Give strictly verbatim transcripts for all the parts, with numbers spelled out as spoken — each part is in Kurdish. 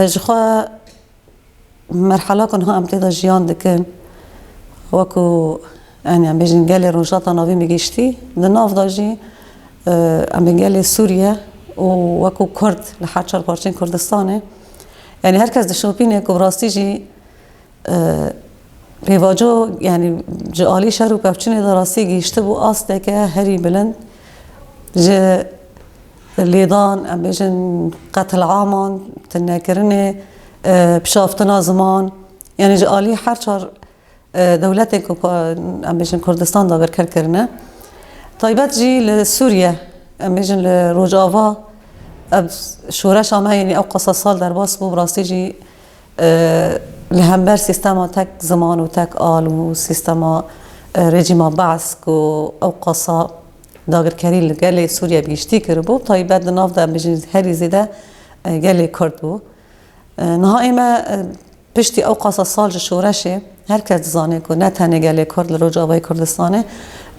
Ji xwe merhela ku niha em tê de jiyan dikin, wekû, yanî, em bêjin gelê Rojhilata Navîn bi giştî, di nav de jî, e, em ê gelê Sûriye û wekû Kurd li her çar parçeyên Kurdistanê, yanî, her kes dişopîne ku bi rastî jî, e, pêvajo, yanî, ji alî şer û pevçûnê de rastî gihiştibû asteke herî bilind ji lêdan, em bêjin qetilaman, tune kirinê, e, pişaftina ziman, yanî ji alî her çar, e, dewletên ku pa-, em bêjin Kurdistan dagirker kirine. Taybet jî li Sûriye, em bêjin li Rojava, ev şoreşa me, yanî ew qasa sal derbas bû, bi rastî jî, e, li hember sîstema tek ziman û tek al û sîstema, e, rejîma Baas ku ew qasa dagirkerî li gelê Sûriye bi giştî kiribû, taybet di nav de, em bêjin, herî zêde, e, gelê Kurd bû. E, niha ême, e, piştî ew qasa sal ji şoreşê, her kes dizane ku ne tenê gelê Kurd li Rojavayê Kurdistanê,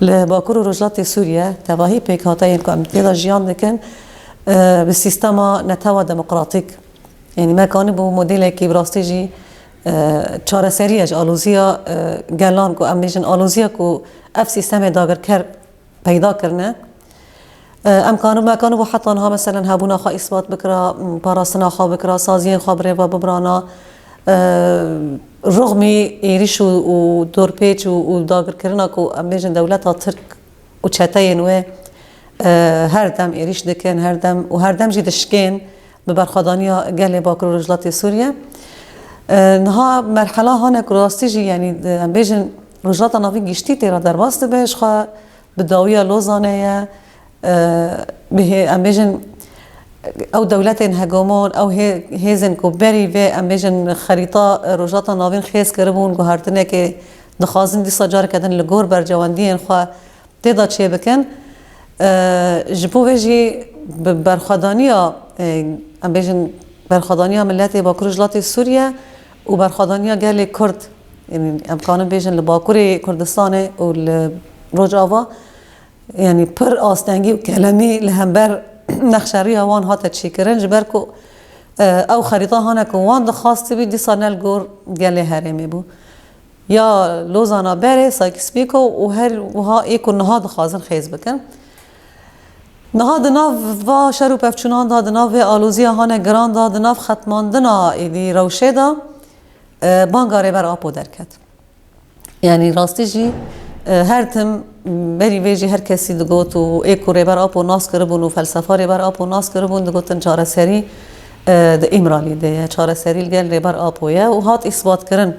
li Bakur û Rojhilatê Sûriye tevahî pêkhateyên ku em tê de jiyan dikin, e, bi sîstema netewa demokratîk, yanî me kanibû modelekî bi rastî jî, e, çareserî ye ji aloziya, e, gelan ku em bêjin aloziya ku ev sîstemê dagirker peyda kirine. E, em kanibû, me kanibû heta niha, meselen, hebûna xwe îsbat bikira, m, parastina xwe bikira, saziyên xwe bi rê ve bibirana. E, ruxmî êrîş û, û dorpêç û, û dagirkirina ku em bêjin dewleta Tirk û çeteyên wê, e, her dem êrîş dikin, her dem û her dem jî dişkên bi berxwedaniya gelê Bakur û Rojhilatê Sûriye. E, niha merhela hane ku rastî jî, yanî, em bêjin Rojhilata Navîn giştî tê re derbas dibe, ji xwe bi dawiya Lozanê ye, e, bi hê-, em bêjin ew dewletên hegemon, ew hê-, hêzên ku berî vê, em bêjin, xerîta, e, Rojhilata Navîn xêz kiribûn, guhertinekê dixwazin dîsa careke din li gor bercewendiyên xwe tê de çêbikin. E, ji bo vê jî bi berxwedaniya, e, em bêjin, berxwedaniya miletê Bakur û Rojhilatê Sûriye û berxwedaniya gelê Kurd, yanî em kanin bêjin li Bakurê Kurdistanê û li Rojava, yanî pir astengî û kelemî li hember nexşeriya wan hate çêkirin, ji ber ku, e, ew xerîta hane ku wan dixwastibî, dîsa ne li gor gelê herêmê bû. Ya Lozana berê, Sykes-Picot û her wiha ê ku niha dixwazin xêz bikin. Niha di nav va şer û pevçûnan de, di nav vê aloziya hane giran de, di nav xetmandina êdî rewşê de, e, banga Rêber Apo derket. Yanî rastî jî, e, her tim berî vê jî her kesî digot û ê ku Rêber Apo nas kiribûn û felsefa Rêber Apo nas kiribûn, digotin çareserî, e, di Îmralî de ye, çareserî li gel Rêber Apo ye û hat îsbatkirin.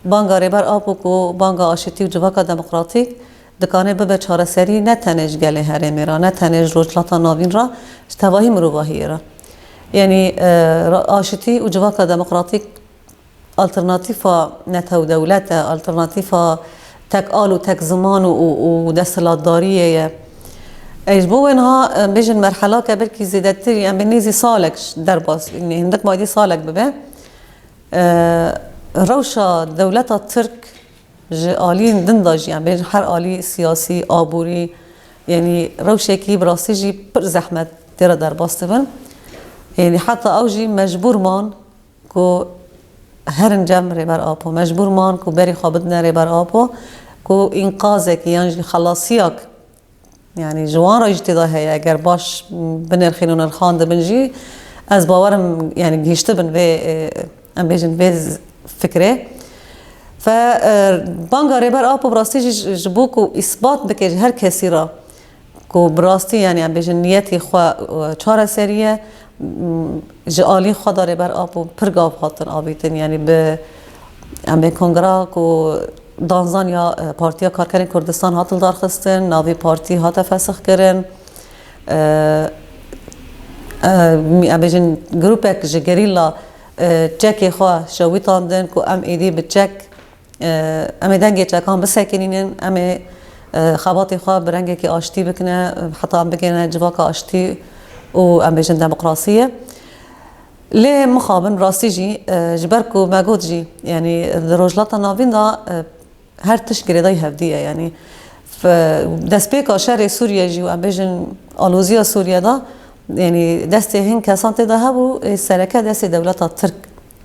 Banga Rêber Apo ku banga aşitî û civaka demokratîk dikane bibe çareserî ne tenê ji gelê herêmê re, ne tenê ji Rojhilata Navîn re, ji tevahî mirovahiyê re. Yanî, e, ra-, aşitî û civaka demokratîk alternatîfa netew dewlet e, alternatîfa tek al û tek ziman û, û, û desthilatdariyê ye. Ê, ji bo wê niha, em bêjin merhelake belkî zêdetir, em bê nêzî salek ş-, derbas, hindik maydî salek bibe. E, rewşa dewleta Tirk ji aliyên din de jî, em bêjin her alî siyasî, aborî, yanî rewşekî bi rastî jî pir zehmet tê re derbas dibin. Yanî heta ew jî mecbûr man ku herin cem Rêber Apo. Mecbûr man ku berî xwe bidine Rêber Apo, ku înqazekî yan jî xelasiyak, yanî ji wan re jî tê de heye. Eger baş binirxîn û nirxandibin jî, ez bawerim, yanî gihiştibin vê, e, em bêjin vê z-, fikrê. Fe, e, banga Rêber Apo bi rastî jî ji, ji bo ku îsbat bike ji her kesî re, ku bi rastî, yanî em bêjin niyetê xwe, e, çareserî ye, m, ji alî xwe de Rêber Apo pir gav hatin avîtin, yanî bi, em bê kongra ku danzan ya, e, Partiya Karkerên Kurdistan hat lidarxistin, navê partî hate fesixkirin, e, e, em bêjin grûpek ji gerîla, e, çekê xwe şewitandin ku em êdî bi çek, e, em ê dengê çekan bisekinînin, em ê, e, xebatê xwe bi rengekî aştî bikine, heta em bigihine civaka aştî û, em bêjin, demokrasiyê. Lê mixabin rastî jî, e, ji ber ku me got jî, yanî di Rojhilata Navîn de, e, her tişt girêdayî hevdî ye. Yanî f-, destpêka şerê Sûriye jî û, em bêjin, aloziya Sûriye de Yanî destê hin kesan tê de hebû, ê sereke destê dewleta Tirk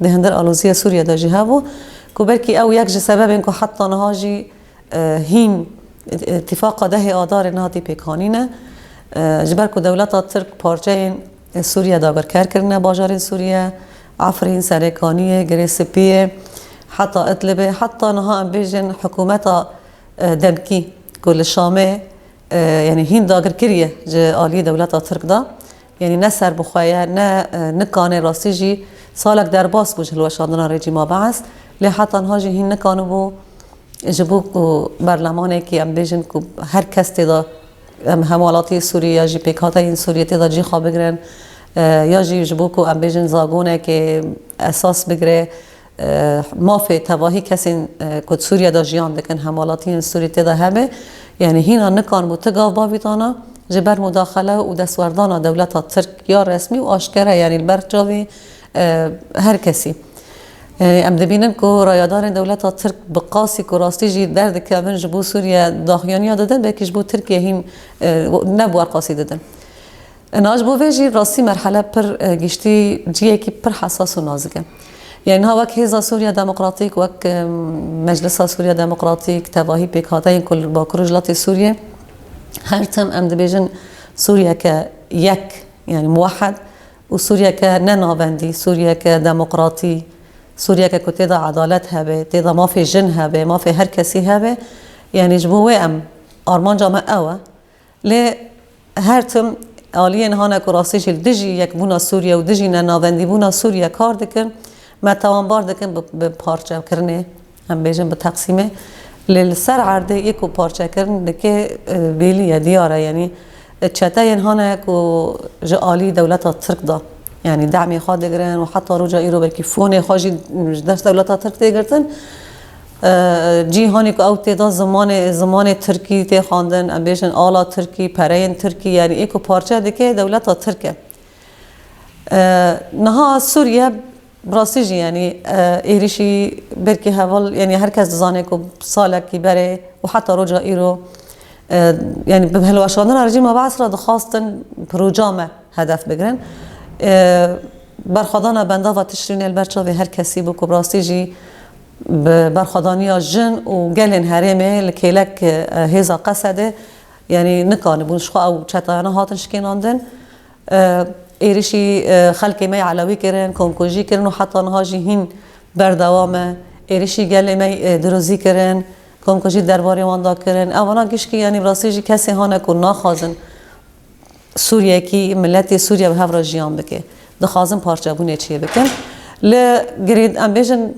di hindir aloziya Sûriye de jî hebû, ku belkî ew yek ji sebebên ku heta niha jî, e, hîn îtîfaqa dehê Adarê nehatî pêkanîne. E, ji ber ku dewleta Tirk parçeyên Sûriye dagirker kirine, bajarên Sûriye, Efrîn, Serêkaniyê, Girê Spiyê, heta Idlibê, heta niha em bêjin hikûmeta, e, demkî ku li Şamê, e, yanî hîn dagir kiriye ji aliyê dewleta Tirk de. Yanî ne serbixwe ye, ne, e, nikane rastî jî salek derbas bû ji hilweşandina rejîma Bees. Lê heta niha jî hîn nikanibû ji bo ku berlemanekî em bêjin ku her kes tê de, em hemwelatiyê Sûrî ya jî pêkhateyên Sûrî tê de cî xwe bigrin, e, ya jî ji bo ku em bêjin zagonekê esas bigire, e, mafê tevahî kesên, e, ku di Sûriye de jiyan dikin, hemwelatiyên Sûrî tê de hebe. Yanî hîna nikanibû ti gav bavîtana ji ber mudaxele û destwerdana dewleta Tirk ya resmî û aşkere, yanî li ber çavê, e, her kesî. Yanî em dibînin ku rayadarên dewleta Tirk bi qasî ku rastî jî derdikevin ji bo Sûriye daxuyaniya didin, belkî ji bo Tirkiye hîn, e, nebû qasî didin. Niha ji bo vê jî rastî merhele pir, e, giştî ciyekî pir hesas û nazik e. Yanî niha wek Hêza Sûriya Demokratîk, wek, e, Meclisa Sûriya Demokratîk, tevahî pêkhateyên ku li Bakur û Rojhilatê Sûriyê, her tim em dibêjin Sûriyeke yek, yanî muwehed û Sûriyeke ne navendî, Sûriyeke demokratî, Sûriyeke ku tê de edalet hebe, tê de mafê jin hebe, mafê her kesî hebe. Yanî ji bo wê em, armanca me ew e. Lê her tim aliyên hane ku rastî jî li dijî yekbûna Sûriye û dijî nenavendîbûna Sûriye kar dikin, me tawanbar dikin bi, bi parçekirinê, em bêjin bi teqsîmê. Lê li ser erdê yê ku parçekirin dike, e, bêlî ye, diyar e, yanî, e, çeteyên hane ku ji alî dewleta Tirk de, yanî demê xwe digirin û heta roja îro belkî fonê xwe jî ji dest dewleta Tirk tê girtin. E, cîhanê ku ew tê de zimanê, zimanê Tirkî tê xwendin, em bêjin ala Tirkî, pereyên Tirkî, yanî ê ku parçe dike dewleta Tirk e. E, niha Sûriye, bi rastî jî, yanî, e, êrişî belkî heval, yanî her kes dizane ku salekî berê û heta roja îro, e, yanî bi hilweşandina rejîma Bees re dixwastin proja me hedef bigirin. E, berxwedana bendava Tişrînê li ber çavê her kesî bû ku bi rastî jî bi berxwedaniya jin û gelên herêmê li kêlek, e, hêza Qesedê, yanî nikanibûn ji xwe ew çetayana hatin şikênandin. E, êrişî, e, xelkê me yê Elewî kirin, komkujî kirin û heta niha jî hîn berdewam e. Êrişî gelê me, e, dirozî kirin, komkujî derbarê wan da kirin. Evana gişkî, yanî bi rastî jî kesê hane ku naxwazin Sûriyekî, miletê Sûriye bi hev re jiyan bike. Dixwazin parçebûnê çêbikin. Li girêd-, em bêjin,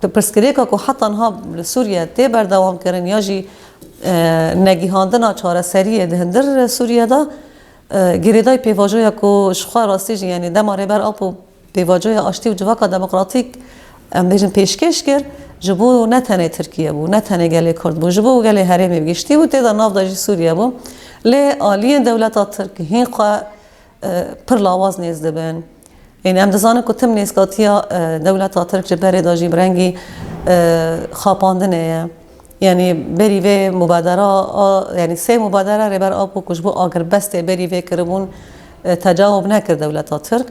pirsgirêka ku heta niha li Sûriye tê berdewam kirin ya jî, e, negîhandina çareseriyê di hindir Sûriye de, e, girêdayî pêvajoya ku ji xwe rastî jî, yanî dema Rêber Apo pêvajoya aştî û civaka demokratîk, em bêjin, pêşkêş kir, ji bo ne tenê Tirkiye bû, ne tenê gelê Kurd bû, ji bo gelê herêmê bi giştî bû, tê de nav de jî Sûriye bû. Lê aliyên dewleta Tirk hîn xwe, e, pir lawaz nêz dibin. Yanî em dizanin ku tim nêzkatiya, e, dewleta Tirk ji berê de jî bi rengî, e, xapandinê ye. Yanî berî vê mubadera, a, yanî sê mubadera Rêber Apo ku ji bo agirbestê berî vê kiribûn, e, tecawub nekir dewleta Tirk.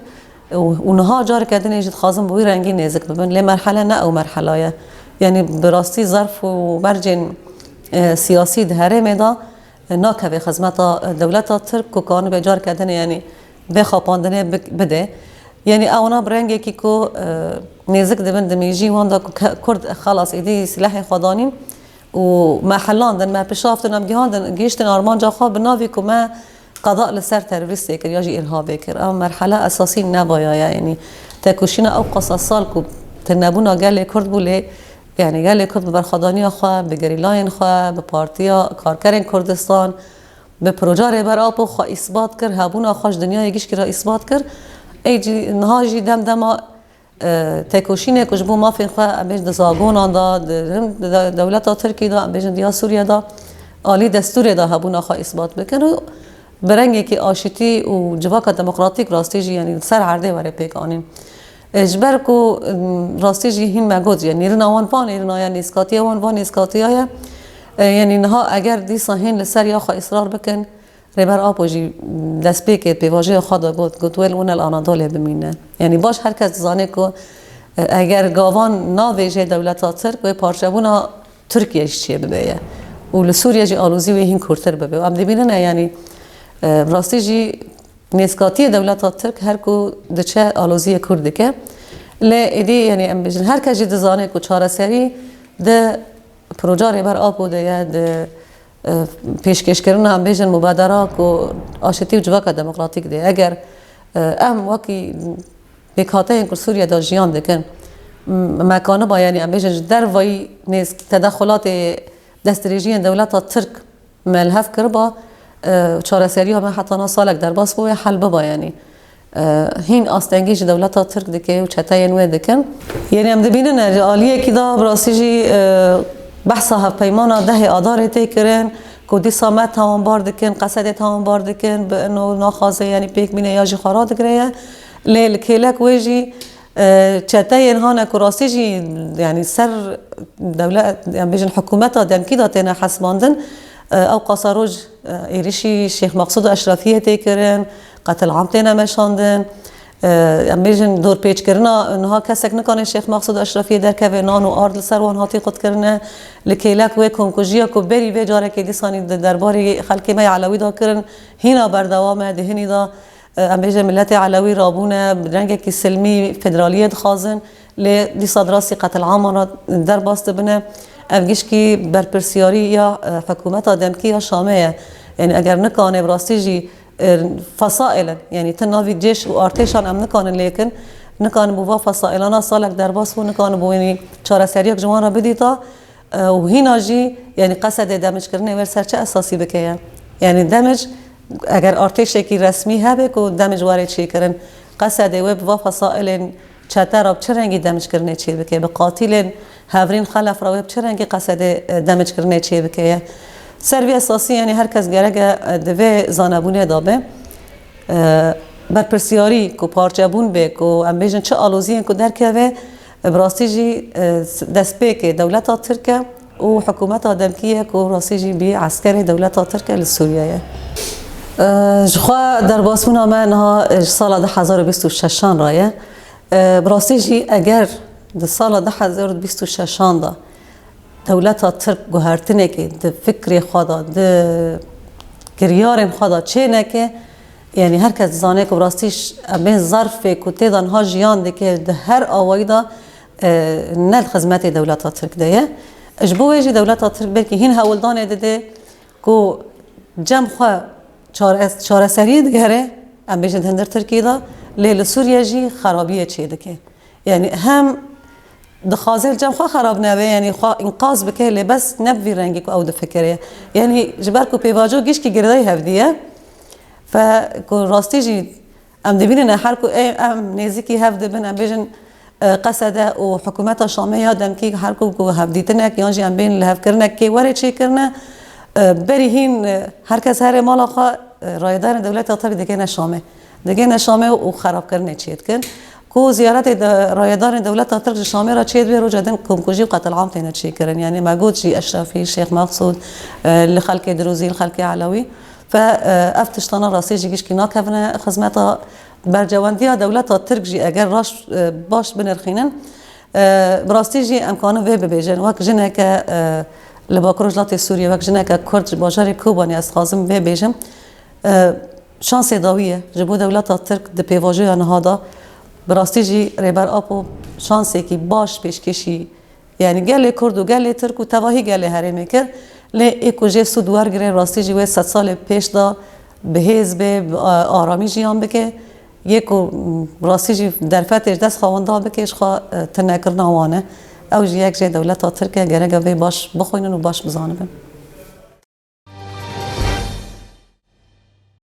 Û, û niha careke dinê jî dixwazin bi wî rengî nêzik bibin. Lê merhele ne ew merhela ye. Yanî bi rastî zerf û mercên, e, siyasî di herêmê de, e, nakeve xizmeta, e, dewleta Tirk ku kanibe careke dinê, yanî vê xapandinê bik-, bide. Yanî ewna bi rengekî ku, e, nêzik dibin di mêjî wan de ku ke-, Kurd xelas êdî sîlehê xwe danîn û me helandin, me pişaftin, em gihandin, gihiştin armanca xwe bi navê ku me qeda li ser terorîstê kir ya jî îrhabê kir. Ev merhela esasî nebaya ye, yanî tekoşîna ew qasa sal ku tênebûna gelê Kurd bû lê, yanî gelê Kurd bi berxwedaniya xwe, bi gerîlayên xwe, bi Partiya Karkerên Kurdistan, bi proja Rêber Apo xwe îsbat kir, hebûna xwe ji dinyayê gişkî re îsbat kir. Ê jî niha jî dem dema, e, tekoşînê ku ji bo mafên xwe, em bêjin di zagonan de, di, di dewleta Tirkî de, em bêjin di ya Sûriye de, alî destûrê de hebûna xwe îsbat bikin û bi rengekî aşitî û civaka demokratîk rastî jî, yanî li ser erdê were pêk anîn. E, ji ber ku, em, rastî jî hîn me got, yanî nêrina wan va nêrina ye, nêzkatiya wan va nêzkatiya ye. E, yanî niha eger dîsa hîn li ser ya xwe îsrar bikin, Rêber Apo jî destpêkê pêvajoya xwe de got, got, "Wêl hûn el Anadolê bimîne." Yanî baş her kes dizane ku, e, eger gavan navêje dewleta Tirk, wê parçebûna Tirkiye jî çêbibe ye. Û li Sûriye jî alozî wê hîn kûrtir bibe. Û em dibînine, yanî, e, bi rastî jî nêzkatiyê dewleta Tirk her ku diçe aloziyê kûr dike. Lê êdî, yanî, em bêjin, her kes jî dizane ku çareserî di proja Rêber Apo de ye, di, e, pêşkêşkirina, em bêjin, mubadera ku aşitî û civaka demokratîk de. Eger, e, em wekî pêkhateyên ku Sûriye de jiyan dikin, m-, me kaniba, yanî, em bêjin, ji dervayî nêz tedexulatê destdirêjiyên dewleta Tirk me li hev kiriba, e, çareseriya me heta na salek derbas bû, wê hel biba, yanî. E, hîn astengî ji dewleta Tirk dike û çeteyên wê dikin. Yanî em dibînin, e, ji aliyekî de bi rastî jî, e, behsa hevpeymana dehê Adarê tê kirin, ku dîsa me tawanbar dikin, Qesedê tawanbar dikin, bi ino naxwaze, yanî pêk bîne ya jî xwe radigire ye. Lê li kêlek wê jî, e, çeteyên hane ku rastî jî, yanî ser dewlet, em bêjin hikûmeta demkî de têne hesibandin, e, ew qasa roj, e, êrişî Şêx Meqsûd û Eşrefiyê tê kirin, qetil am têne meşandin. E, em bêjin dorpêçkirina niha kesek nikane Şêx Meqsûd û Eşrefiyê derkeve, nan û ard li ser wan hatî qutkirine. Li kêlek wê komkujiya ku berî vê carekê dîsanî di derbarê xelkê me ya Elewî de kirin, hîna berdewam e, di hinî de, e, em bêjin miletê Elewî rabûne, bi rengekî silmî federaliyê dixwazin, lê dîsa di rastî qetil aman re derbas dibine. Ev gişkî berpirsiyariya, e, hikûmeta demkî ya Şamê ye. Yanî eger nikane bi rastî jî, e, fesaîlin, yanî ti navî cêş û artêşan em nikanin lêkin, nikanin bo va fesaîlana salek derbas bû, nikanin bo, yanî çareseriyek ji wan re bidîta, e, û hîna jî, yanî Qesedê demijkirinê wê li ser çi esasî bike ye? Yanî demij, eger artêşekî resmî hebe ku demij were çêkirin, Qesedê wê bi va fesaîlên çete re bi çi rengî demijkirinê çêbike? Bi qatîlên Hevrîn Xelef re wê bi çi rengî Qesedê, e, demijkirinê çêbike ye? Ser vî esasî, yanî her kes gerek e, e, di vê zanebûnê de be. E, berpirsiyarî ku parçebûn bê, ku em bêjin çi aloziyên ku derkeve, e, bi rastî jî, e, destpêkê dewleta Tirk e û hikûmeta demkî ye ku rastî jî bî eskerê dewleta Tirk e li Sûriye ye. E, ji xwe derbasbûna me niha, e, ji sala du hezar û bîst û şeşan re ye. E, bi rastî jî eger di sala du hezar û bîst û şeşan de dewleta Tirk guhertinekê di fikrê xwe de, di kiryarên xwe de çêneke, yanî her kes dizane ku bi rastî ş-, em bên zerfê ku tê de niha jiyan dike di her awayî de, e, ne di xizmetê dewleta Tirk de ye. Ji bo wê jî dewleta Tirk belkî hîn hewldanê dide ku cem xwe çare-, çareseriyê digere, em bêjin di hundir Tirkiyê de, lê li Sûriye jî xerabiyê çê dike. Yanî hem dixwaze li cem xwe xerab nebe, yanî xwe înqaz bike, lê bes ne bi vî rengî ku ew difikire. Yanî ji ber ku pêvajo gişkî girdayî hevdî ye, fe ku rastî jî em dibînin, her ku ê-, em nêzîkî hev dibin, em bêjin, e, Qesede û hikûmeta Şamê ya demkî her ku, ku hevdîtinek yan jî em bên lihevkirinek kê were çêkirine, e, berî hîn, e, her kes here mala xwe, e, rayedarên dewleta Tirk digihine Şamê. Digihine Şamê û xerabkirinê çê dikin. Ku ziyaretê de rayedarên dewleta Tirk ji Şamê re çê dibe, roja din komkujî û qetilam têne çêkirin. Yanî me got jî Eşrefî, Şêx Meqsûd, e, li xelkê Dirûzî, li xelkê Elewî. Fe, e, ev tiştana rastî jî gişkî nakevine xizmeta berjewendiya dewleta Tirk jî eger raş, e, baş binirxînin, e, bi rastî jî em kanin vê bibêjin. Wek jineke, e, li Bakur Rojhilatê Sûriyê, wek jineke Kurd ji bajarê Kobanê ez dixwazim vê bêjim. E, şansê dawî ye ji bo dewleta Tirk di pêvajoya niha de. Bi rastî jî Rêber Apo şansekî baş pêşkêşî, yanî gelê Kurd û gelê Tirk û tevahî gelê herêmê kir. Lê ê ku jê sûd wergire, rastî jî wê sed salê pêş de bi hêz bê, bi, a-, aramî jiyan bike. Yê ku, m, rastî jî derfetê ji dest xwe winda bike, ji xwe, e, tunekirina wan e. Ew jî yek jê dewleta Tirk e, gerek e vê baş bixwînin û baş bizanibin.